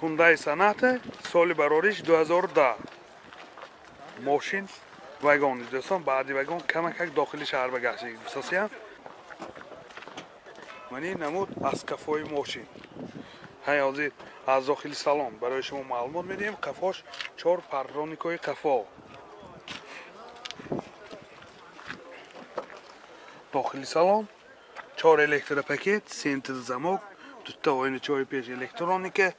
Hyundai Sonata соли барориш 2010. Мошин вагон дӯстон, баъди вагон камакак дохили шаҳр ба гашт гуфтасиям. Ман ин намуд аз қафои мошин. Ҳай ҳозир аз дохили салон барои шумо маълумот медиҳем. Қафош 4 парроникои қафо. Дохили салон 4 электропакет, центр замок, дута оиначаҳои пеш электроника,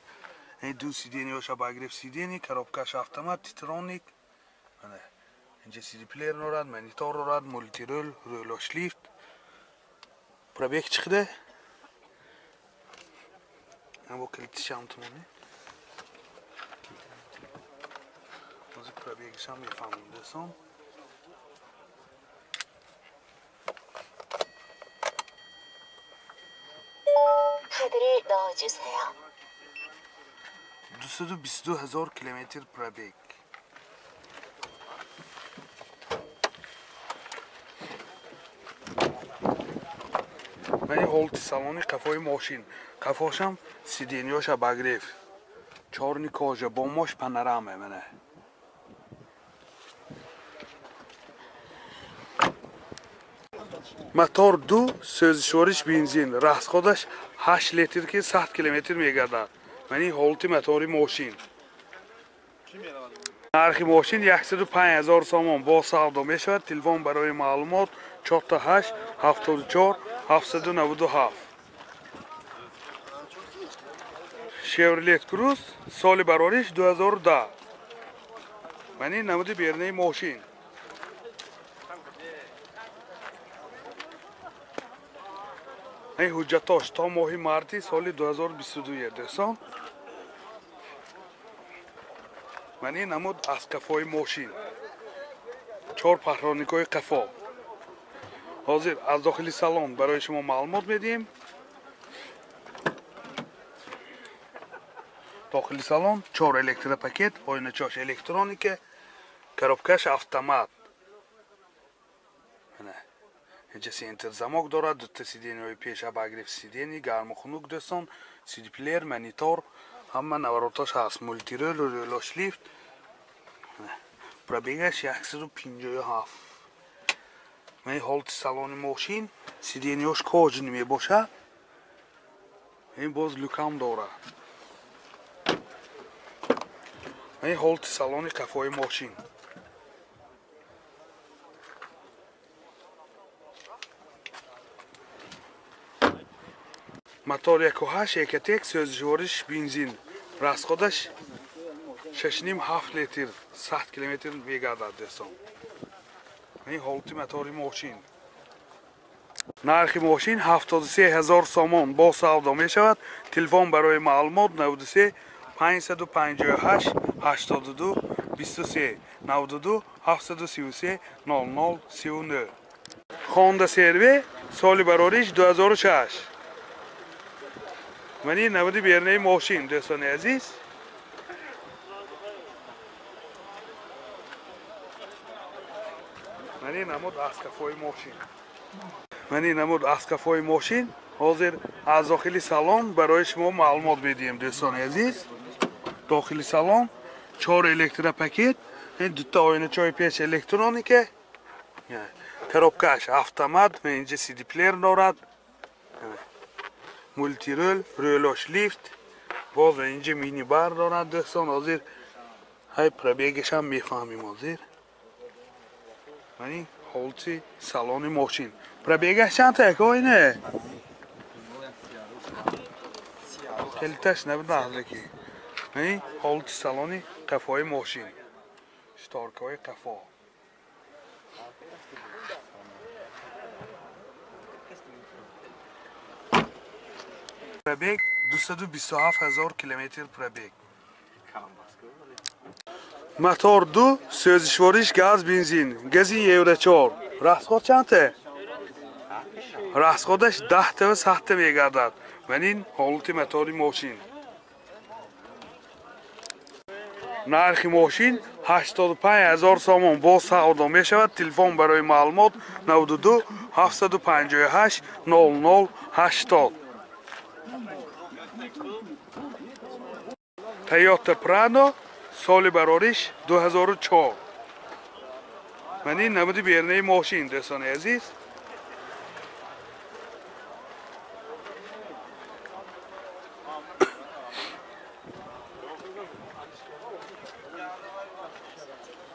ду сиденьяша обогрев сиденья, коробкаш автомат, титроник. Инҷа CD плеер дорад, монитор дорад, мультирул, рӯлош лифт. Пробег чиқида? Бо калитишам тумони. Ҳозир пробегишам мефаҳмем дӯстон. 카드를 넣어주세요. 222 ҳазор километр пробег. Мани ҳолати салони қафои мошин. Қафошам сиденьёша обогрев. Чорни кожа, бомош панорама мана. Мотор 2, сӯзишвориш бензин, расходаш 8 литр ки 100 километр мегардад. Мани ҳолати мотори мошин. Нархи мошин 105 ҳазор сомон бо савдо мешавад. Телефон барои маълумот 48 74 797. Chevrolet Cruze соли барориш 2010. Мани намуди бернаи мошин. Ин ҳуҷҷатош то моҳи марти соли 2022 дӯстон. Мани намуд аз қафои мошин. 4 паҳроникои қафо. Ҳозир аз дохили салон барои шумо маълумот медиҳем. Дохили салон 4 электропакет, оиначаш электроника, коробкаш автомат. Инҷа центр замок дорад, дута сиденьяҳои пеш обогрев сиденья, гарму хунук дӯстон, CD плеер, монитор, ҳама навороташ ҳаст, мультирул, рӯлош лифт. Пробегаш 157. Мани ҳолати салони мошин, сиденьяш кожаный мебошад. Ин боз люкам дорад. Мани ҳолати салони қафои мошин. Мотор 1.8 Ecotec, сӯзишвориш бензин. Расходаш 6.5 литр, 100 километр мегардад дӯстон. Ин ҳолати мотори мошин. Нархи мошин 73 ҳазор сомон бо савдо мешавад. Телефон барои маълумот 93 558 82 23 92 733 00 39. Honda CR-V соли барориш 2006. Мани намуди бернаи мошин дӯстони азиз. Мани намуд аз қафои мошин. Мани намуд аз қафои мошин. Ҳозир аз дохили салон барои шумо маълумот медиҳем дӯстони азиз. Дохили салон 4 электропакет, дута оиначаҳои пеш электроника, коробкаш автомат, инҷа CD плеер дорад, мультирул, рӯлош лифт, боз инҷа минибар дорад дӯстон. Ҳозир ҳай пробегашам мефаҳмем ҳозир. Мани ҳолати салони мошин. Пробегаш чанд та оине? Калиташ набуда ҳазраки. Мани ҳолати салони қафои мошин. Шторкаҳои қафо. Пробег 227 ҳазор километр пробег. Мотор 2, сӯзишвориш газ бензин, гази Евро 4. Расход чанд та? Расходаш 10 та ва 100 та мегардад. Ман ин ҳолати мотори мошин. Нархи мошин 85 ҳазор сомон бо савдо мешавад. Телефон барои маълумот 92 758 00 80. Toyota Prado соли барориш 2004. Ман ин намуди бернаи мошин дӯстони азиз.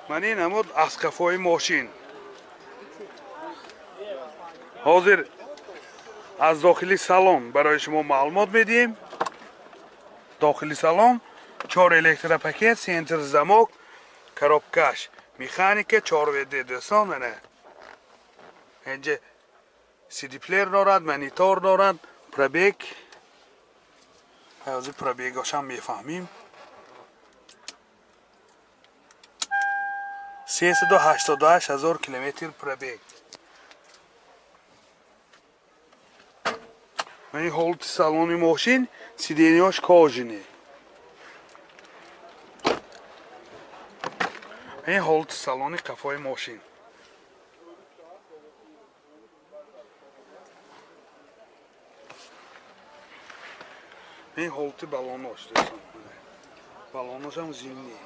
Ман ин намуд аз қафои мошин. Ҳозир аз дохили салон барои шумо маълумот медиҳем. Дохили салон 4 электропакет, центр замок, коробкаш, механика 4 ВД дӯстон. Мана инҷа CD плеер дорад, монитор дорад, пробег. Ҳозир пробегашам мефаҳмим. 388 ҳазор километр пробег. Ман ҳолати салони мошин, сиденьяш кожини. Ин ҳолати салони қафои мошин. Ин ҳолати балонош дӯстон. Балоношам зимний.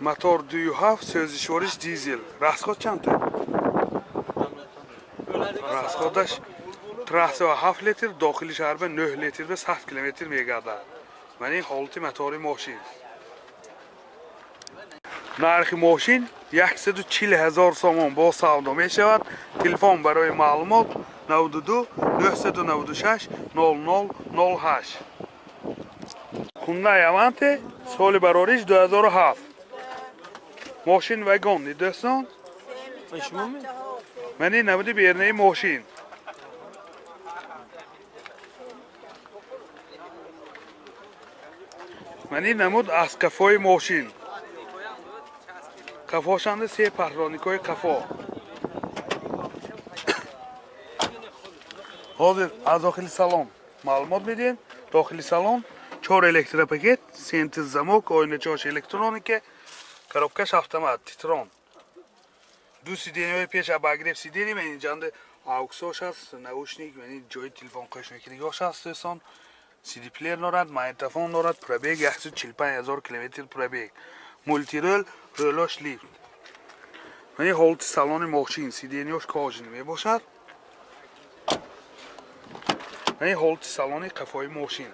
Мотор 2.7, сӯзишвориш дизел. Расход чандта? Расходаш трасса 7 литр, дохили шаҳр ба 9 литр ба 100 километр мегардад. Ман ин ҳолати мотори мошин. Нархи мошин 140 ҳазор сомон бо савдо мешавад. Телефон барои маълумот 92 996 00 08. Hyundai Avante соли барориш 2007. Мошин вагон дӯстон. Ман ин намуди бернаи мошин. Ман ин намуд аз қафои мошин. Қафошанда се патроникҳои қафо. Ҳозир аз дохили салон маълумот медиҳем. Дохили салон 4 электропакет, центр замок, оиначаҳош электроника, коробкаш автомат, Титрон. Ду сиденьяҳои пеш обогрев сиденья, ман инҷанда ауксош аст, наушник, ман ин ҷои телефон қӯшмекунигиҳош аст дӯстон. CD плеер дорад, магнитофон дорад, пробег 145 ҳазор километр пробег. Мултирол, рӯлош лифт. Ман ин ҳолати салони мошин, сиденьяш кожини мебошад. Ман ин ҳолати салони қафои мошин.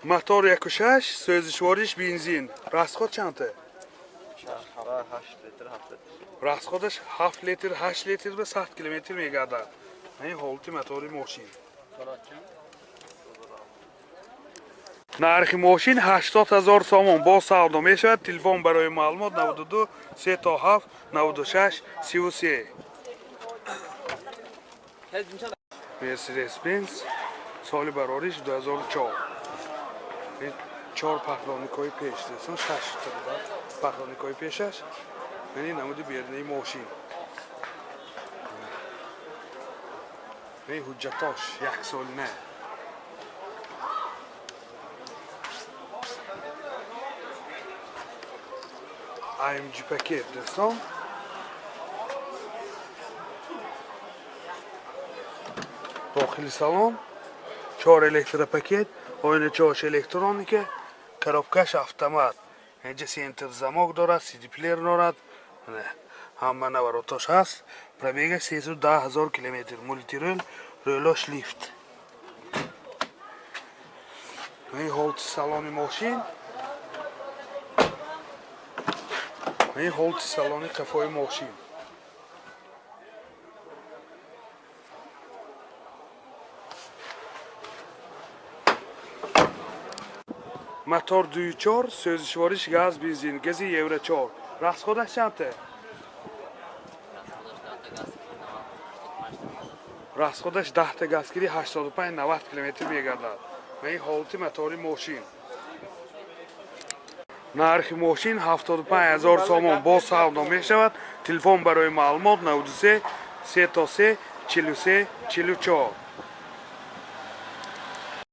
Мотор 1.6, сӯзишвориш бензин. Расход чандта? 8 литр, 7 литр. Расходаш 7 литр, 8 литр ба 100 километр мегардад. Ин ҳолати мотори мошин. Нархи мошин 80 ҳазор сомон бо савдо мешавад. Телефон барои маълумот 92 37 96 33. Mercedes-Benz соли барориш 2004. 4 патроникҳои пеш дӯстон, 6 та патроникҳои пешаш. Ман ин намуди бернаи мошин. Ин ҳуҷҷатош як сол не. AMG пакет дӯстон. Дохили салон 4 электропакет, оиначаҳош электроника, коробкаш автомат. Инҷа центр замок дорад, CD плеер дорад, ҳама наворотош ҳаст. Пробегаш 310 ҳазор километр, мултирол, рӯлош лифт. Ин ҳолати салони мошин. Ин ҳолати салони қафои мошин. Мотор 2.4, сӯзишвориш газ, бензин, гази Евро 4. Расходаш чандта? Расходаш 10 та газгирӣ 85-90 километр мегардад. Ва ин ҳолати мотори мошин. Нархи мошин 75 ҳазор сомон бо савдо мешавад. Телефон барои маълумот 93 3 43 44.